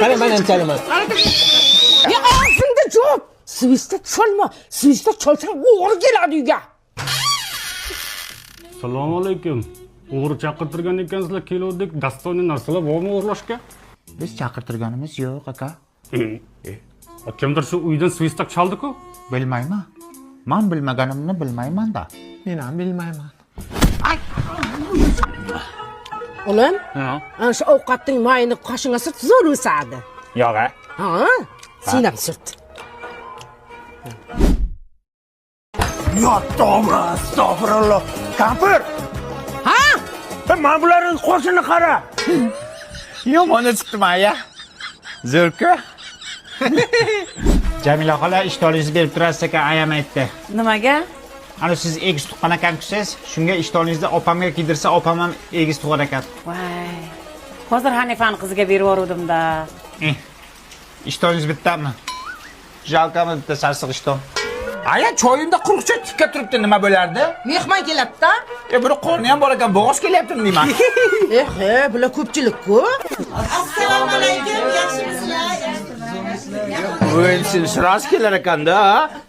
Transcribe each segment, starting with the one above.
Qara, men ham chalaman. Ya og'zingda javob. Svista cholma. Svista cholsang o'g'ri keladi uyga. Assalomu alaykum. O'g'ri chaqirtirgan ekansizlar, keluvdik. Достойный narsalar bormi o'g'irlashga? Biz chaqirtirganimiz yo'q, aka. Kimdir shu uydan svistok chaldi-ku. Bilmayman. Man bilmaganimni bilmayman-da. Men ham bilmayman. O'g'lim, Ha. ana shu ovqatning mayini qoshingga surt, zo'r o'sadi. Yo'q, a? Ha? Sen ham surt. Yo, tavba, astag'firulloh. Kampir! Ha? Mana bularning qo'shini qara. Yomon chiqdi aya. Zo'rku. Jamila xola, ishtoningizni berib turasiz ekan, ayam aytdi. Nimaga? Ana siz egiz tuqqan ekansiz, shunga ishtoningizni opamga kiydirsa, opam ham egiz tug'ar ekan. Voy. Hozir Hanifani qiziga berib yuboruvdim-da. Eh, ishtoningiz bittami? Жалко mi bitta sassiq ishton? Aya, choyimda quruqcha tikka turibdi, nima bo'lardi? Mehmon keladi-da. E, buni qorni ham bor ekan, bo'g'oz kelyaptimi deyman. Eh, he, bular ko'pchilik-ku. Assalomu alaykum, yaxshimisizlar? O'lsin, sirasi kelar ekanda.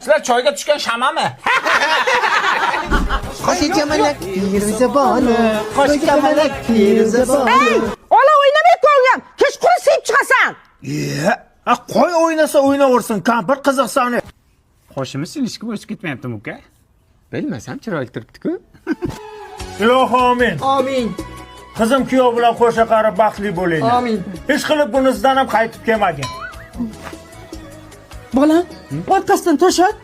Sizlar choyga tushgan shamami? Qoshi kamalak Feruza bonu, qoshi kamalak Feruza bonu. Ey, ola o'ynamay qo'ygan. Kechqurun sevib chiqasan. Ye, qo'y o'ynasa o'ynaversin, kampir qiziqsani. Qoshimiz sinishki o'sib ketmayaptimi, uka? Bilmasam, chiroyli turibdi-ku. Ilohi omin. Amin. Qizim kuyov bilan qo'sha qarib baxtli bo'linglar. Amin. Ish qilib bunisidan ham qaytib kelmagin. Bolam, orqasidan tosh ot.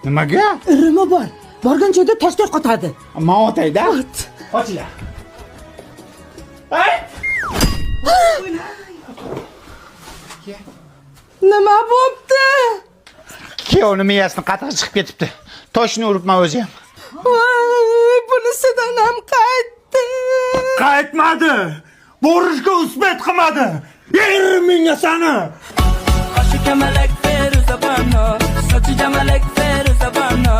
Nimaga? Irimi bor. Borgan joyda toshday qotadi. Man otayda. Qochinglar. Nima bo'pti? Kuyovni miyasini qatig'i chiqib ketibdi. Toshni uribman o'zi ham. Voy, bunisidan ham qaytdi. Qaytmadi. Borishga успеть qilmadi. Yerim menga sani. Qoshi kamalak Feruza bano, sochi jamalak Feruza bano.